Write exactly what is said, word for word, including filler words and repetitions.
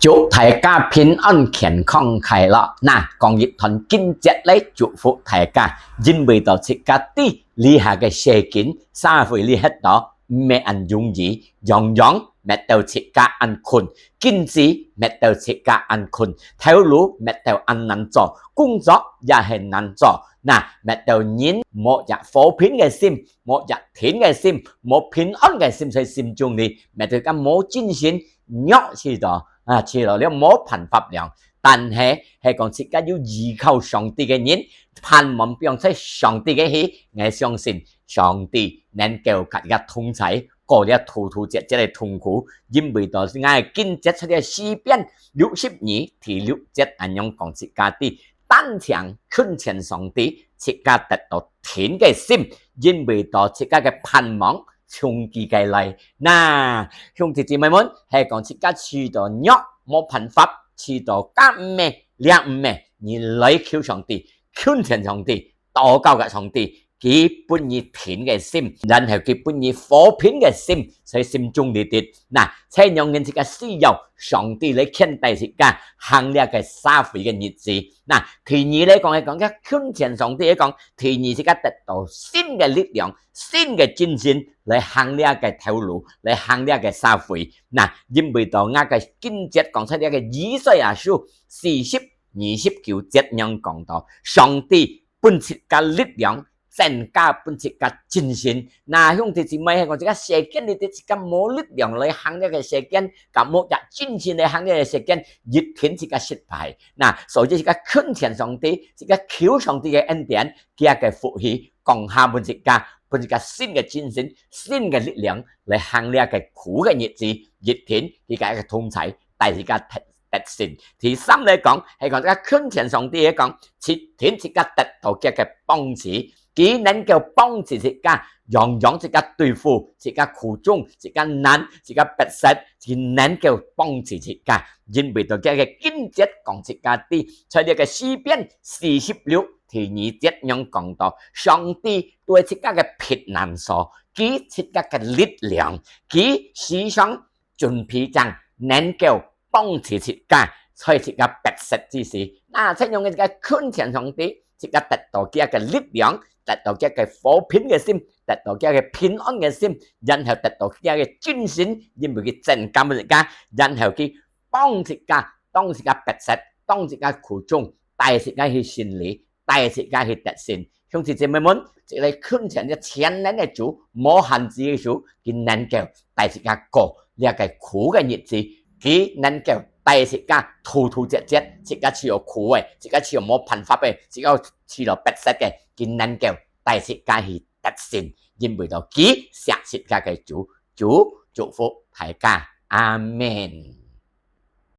祝大家平安、健康、快樂。那，講一段經節來祝福大家，因為到自家知這下个世間，社會裡歇到毋係恁容易，樣樣搣到自家恁困，經濟搣到自家恁困，頭路搣到恁難做，工作也係難做。那，搣到人無一和平个心，無一定个心，無平安个心在心中裡，搣到自家無精神，弱去到，啊，去到了無辦法了。但係，係講自家有依靠上帝个人，盼望放在上帝个去，𠊎相信上帝能夠佮自家同在，過了突突折折个痛苦，因為到𠊎个經節在這詩篇六十二第六節恁樣講自家知，單淨近前上帝，自家得到定个心，因為到自家个盼望從佢个來。那，兄弟姊妹們，係講自家去到弱，無辦法，去到該毋係，這毋係，你來求上帝，近前上帝，禱告佮上帝，佢分你定个心，然後佢分你和平个心，在心中裡底。那，在仰般自家需要上帝來牽帶自家行這个社會个日子。那，第二來講，係講个近前上帝，係講第二自家得到新个力量，新个精神來行這个頭路，來行這个社會。那，因為到𠊎个經節講出這个以賽亞書四十二十九節恁樣講到，上帝分自家力量，增加分自家精神。那，兄弟姊妹，係講這个世間裡底自家無力量來行這个世間，佮無一精神來行這个世間，一定自家失敗。那，所以自家近前上帝，自家求上帝个恩典，佢个福氣，降下分自家，分自家新个精神，新个力量，來行這个苦个日子，一定佢个同在，帶自家得 得勝。第三來講，係講自家近前上帝，係講一定自家得到佢个幫助，佢能夠幫助自家，樣樣自家對付，自家苦衷，自家難，自家迫切，佢能夠幫助自家。因為到佢个經節講自家知，在這个詩篇四十六第二節恁樣講到，上帝對自家个避難所，佢自家个力量，佢時常 準備正能夠幫助自家，在自家迫切之時。那，在仰般自家近前上帝，自家得到佢个力量，得到佢个和平个心，得到佢个平安个心，然後得到佢个精神，因為佢增加分自家，然後佢幫自家，當自家迫切，當自家苦衷，帶自家去勝利，帶自家去得勝。兄弟姊妹們，這个近前个全能个主，無限制个主，佢能夠帶自家過這个苦个日子，佢能夠帶自家突突折折，自家試著苦个，自家試著無辦法个，自家試著迫切个，佢能夠帶自家去得勝，因為到佢惜自家个主。主祝福大家，阿們。